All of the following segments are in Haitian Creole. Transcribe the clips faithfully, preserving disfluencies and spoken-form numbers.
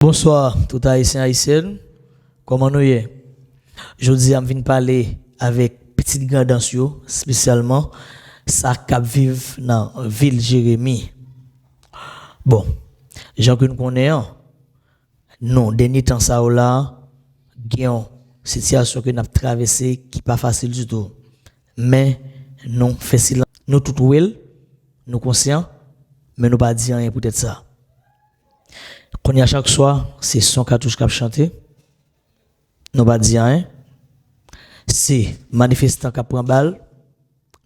Bonswa tout Ayisyen, Ayisyèn. Kòman nou ye? Jodi a m vin pale avèk pitit Grandans yo, espesyalman sa k ap viv nan vil Jeremi. Bon, jan ke n konnen an, nou, dènye tan sa yo la, gen yon sitiyasyon ke n ap travèse ki pa fasil ditou. Men, nou fè silans. Nou tout wè l, nou konsyan, men nou pa di anyen poutèt sa. Kounye a, chak swa, se son katouch k ap chante, nou pa di anyen. Se manifestan k ap pran bal,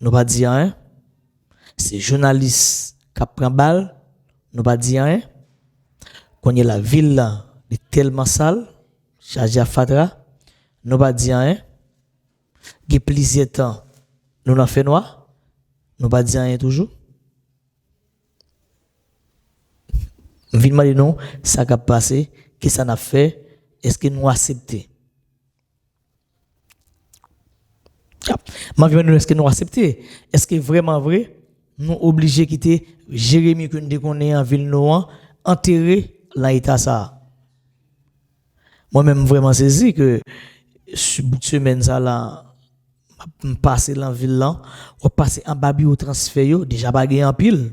nou pa di anyen. Se jounalis k ap pran bal, nou pa di anyen. Kounye a la, vil la, li tèlman sal, chaje ak fatra, nou pa di anyen. Gen plizyè tan, nou nan fènwa, nou pa di anyen toujou. M vin mande nou, sa k ap pase, kisa n ap fè, èske nou aksepte? M ap vin mande nou, èske nou aksepte? Èske vrèman vre, nou oblije kite Jeremi ke n te konnen an, vil nou an, antere lan eta sa a? Mwen menm, m vrèman sezi ke s-, bout semèn sa la, m ap, m pase lan vil lan, w ap pase anba biwo transfè yo, deja pa gen anpil.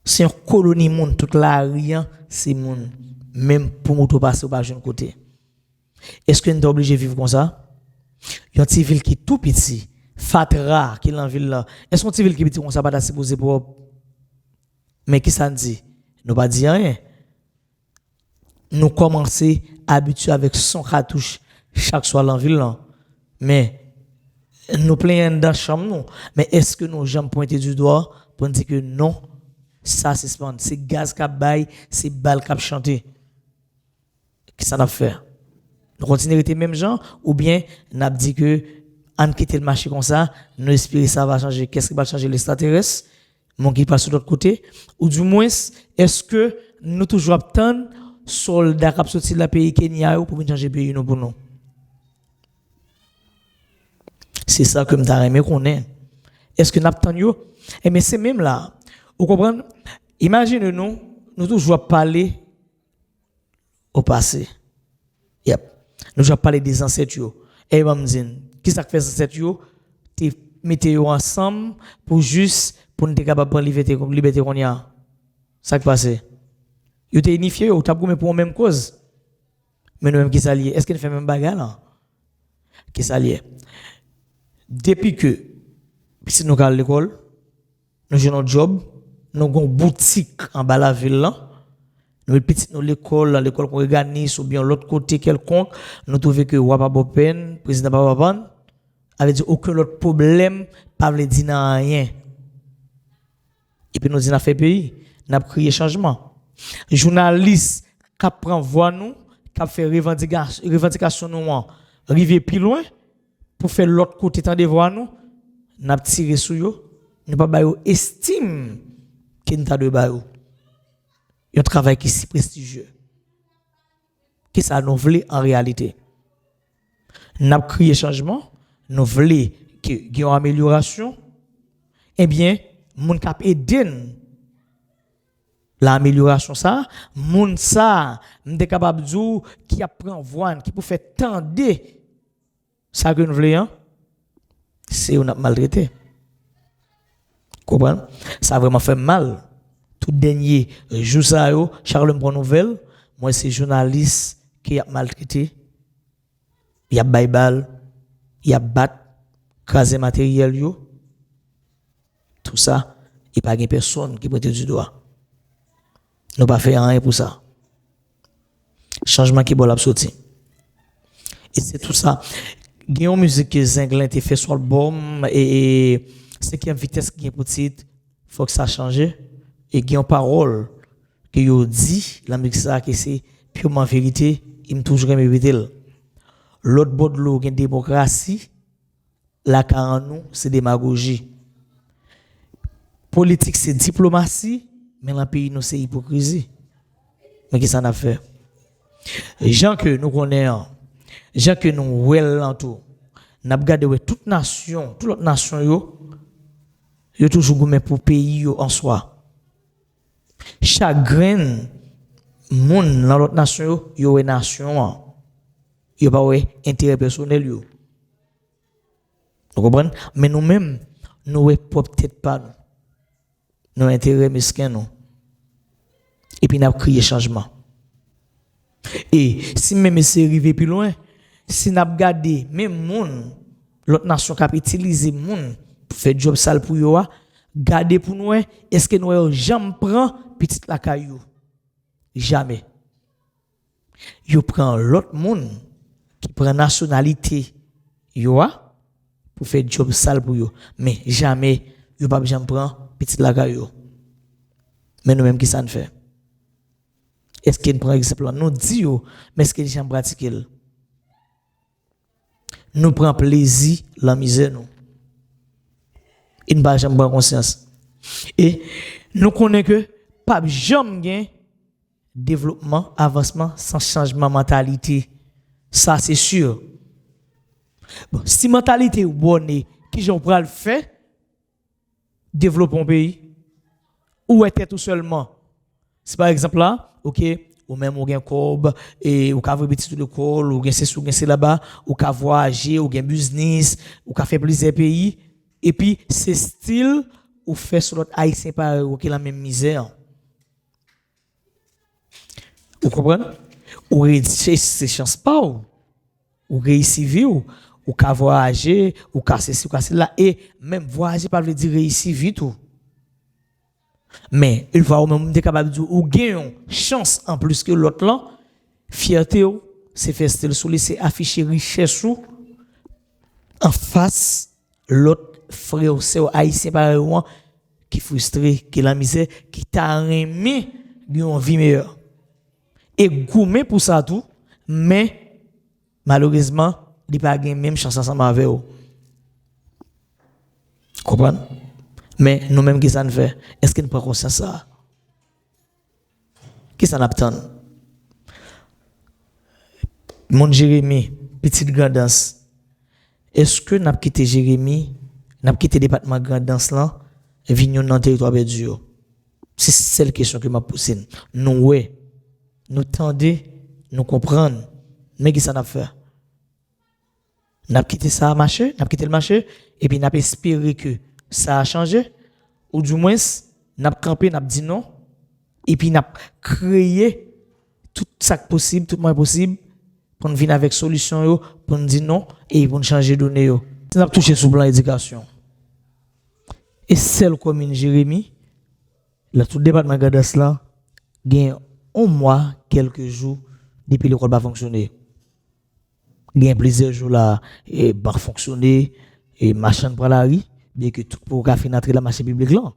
Se yon koloni moun, tout lari an, se moun. Menm pou moto pase, ou pa jwenn kote. Èske n ta oblije viv konsa? Yon ti vil ki tou piti, fatra ki lan vil la. Èske yon ti vil ki piti konsa pa ta sipoze pwòp? Men kisa n di? Nou pa di anyen. Nou kòmanse abitye avèk son katouch chak swa lan vil lan. Men, nou plenyen anndan chanm nou. Men èske nou janm pwente di dwa pou n di ke non, sa sispann? Se gaz k ap bay, se bal k ap chante. Kisa n ap fè? Nou kontinye rete menm jan, oubyen n ap di ke ann kite l mache konsa, nou espere sa va chanje? Kiyès ki pral chanje? Lestratèrès? Moun ki pral sot lòt kote? Oudimwens, èske nou toujou ap tann sòlda k ap soti la peyi Kenya yo pou vin chanje peyi nou pou nou? Se sa ke m ta renmen konnen. Èske n ap tann yo? Ebyen, se menm la. Ou konprann? Imajine nou, nou toujou ap pale o pase. Yep. Nou toujou ap pale de zansèt yo. E ban m di n, kisa k fè zansèt yo te mete yo ansanm pou jis pou n te kapab pran libète, libète kounye a? Sa k pase? Yo te inifye yo, yo t ap goumen pou yon menm koz. Men nou menm, kisa l ye? Èske n fè menm bagay la? Kisa l ye? Depi ke pitit nou ka al lekòl, nou jwenn yon djòb, nou gen yon boutik anba lavil lan, nou met pitit nou lekòl, nan lekòl Kongreganis oubyen yon lòt kote kèlkonk, nou twouve ke wa pa ba w pèn, prezidan pa ba w pèn, sa vle di okenn lòt pwoblèm pa vle di n anyen. Epi nou di n ap fè peyi, n ap kriye chanjman. Jounalis k ap pran vwa nou, k ap fè revandika-, revandikasyon nou an rive pi lwen, pou fè lòt kote tande vwa nou, n ap tire sou yo, nou pa ba yo estim ke n ta dwe ba yo. Yon travay ki si prestijye. Kisa nou vle an reyalite? N ap kriye chanjman, nou vle ke gen yon amelyorasyon, ebyen, moun k ap ede n lan amelyorasyon sa a, moun sa a, m te kapab di w, ki ap pran vwa n, ki pou fè tande sa ke n vle an, se yo n ap maltrete. Konprann? Sa vrèman fè m mal. Tout dènye jou sa yo, chak lè m pran nouvèl, m wè se jounalis ke y ap maltrete, y ap bay bal, y ap bat, kraze materyèl yo. Tou sa, e pa gen pèsonn ki pwente di dwa. Nou pa fè anyen pou sa. Chanjman ki bò l ap soti? E se tou sa. Gen yon mizik ke Zenglen te fè sou albòm, e, e Senkyèm Vitès ki gen pou tit Fòk Sa Chanje. E gen yon pawòl ke yo di lan mizik sa a ke se piman verite, e m toujou renmen repete l. Lòt bò dlo gen demokrasi, lakay an nou, se demagoji. Politik, se diplomasi, men lan peyi nou, se ipokrizi. Men kisa n ap fè? Jan ke nou konnen an, jan ke nou wè l lan tou, n ap gade wè tout nasyon, tout lòt nasyon yo, yo toujou goumen pou peyi yo an swa. Chak grenn moun nan lòt nasyon yo, yo wè nasyon an. Yo pa wè enterè pèsonèl yo. Ou konprann? Men nou menm, nou wè pwòp tèt pa nou. Nou enterè mesken nou. Epi n ap kriye chanjman. E si menm eseye rive pi lwen, si n ap gade menm moun, lòt nasyon k ap itilize moun pou fè djòb sal pou yo a, gade pou n wè, èske n wè yo janm pran pitit lakay yo? Jamè. Yo pran lòt moun ki pran nasyonalite yo a pou fè djòb sal pou yo. Men jamè yo p ap janm pran pitit lakay yo. Men nou menm, kisa n fè? Èske n pran egzanp lan? Nou di yo, men èske n janm pratike l? Nou pran plezi lan mizè nou. E n pa janm pran konsyans. E nou konnen ke p ap janm gen devlopman, avansman san chanjman mantalite. Sa se si. Bon, si mantalite ou bòne, kijan w pral fè devlope yon peyi? Ou wè tèt ou sèlman. Si pa egzanp la, oke, ou menm ou gen kòb, e ou ka voye pitit ou lekòl, ou gen sesi, ou gen sela, ou ka vwayaje, ou gen biznis, ou ka fè plizyè peyi, epi se stil ou fè sou lòt Ayisyen parèy ou ki lan menm mizè an. Ou konprann? Ou reyisi, se chans pa w. Ou reyisi vi w. Ou ka vwayaje, ou ka sesi, ou ka sela. E menm vwayaje pa vle di reyisi vi tou. Men, yon fwa ou menm, ou te kapab di ou gen yon chans anplis ke lòt lan, fyète w, se fè stil sou li, se afiche richès ou anfas lòt frè w, sè w ayisyen parèy ou an ki fristre, ki lan mizè, ki ta renmen gen yon vi meyè. E goumen pou sa tou, men malerezman, li pa gen menm chans ansanm avè w. Konprann? Men nou menm, kisa n fè? Èske n pran konsyans sa a? Kisa n ap tann? Moun Jeremi, pitit Grandans, èske n ap kite Jeremi, n ap kite depatman Grandans lan vin youn nan teritwa pèdi yo? Se sèl kesyon ke m ap poze n. Nou wè, nou tande, nou konprann. Men kisa n ap fè? N ap kite sa a mache, n ap kite l mache, epi n ap espere ke sa a chanje, oudimwens, n ap kanpe, n ap di non, epi n ap kreye tout sa k posib, tout mwayen posib, pou n vin avèk solisyon yo, pou n di non, e pou n chanje done yo. Si n ap touche sou plan edikasyon, e sèl komin Jeremi, lan tout depatman Grandans lan, gen yon mwa, kèlke jou, depi lekòl pa fonksyone. Gen plizyè jou la, e, bank fonksyone, e, machann pran lari, byenke tout pwografin antre lan mache piblik lan.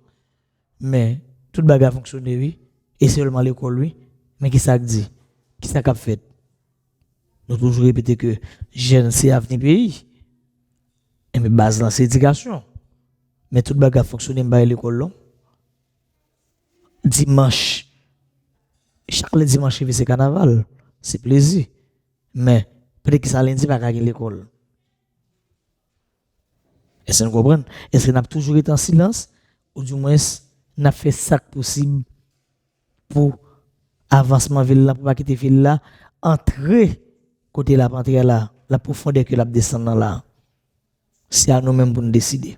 Men, tout bagay fonksyone, wi. E sèlman lekòl, wi. Men kisa k di? Kisa k ap fèt? Nou toujou repete ke jèn se avni peyi. Enben, baz lan se edikasyon. Men tout bagay fonksyone, m pa lekòl, non. Dimanch, chak lè dimanch rive, se kanaval. Se plezi. Men, poutèt kisa lendi pa ka gen lekòl? Èske nou konprann? Èske n ap toujou rete an silans? Oudimwens, n ap fè sa k posib pou avansman vil la, pou pa kite vil la antre kote l ap antre a la, la pwofondè ke l ap desann nan la? Se a nou menm pou n deside.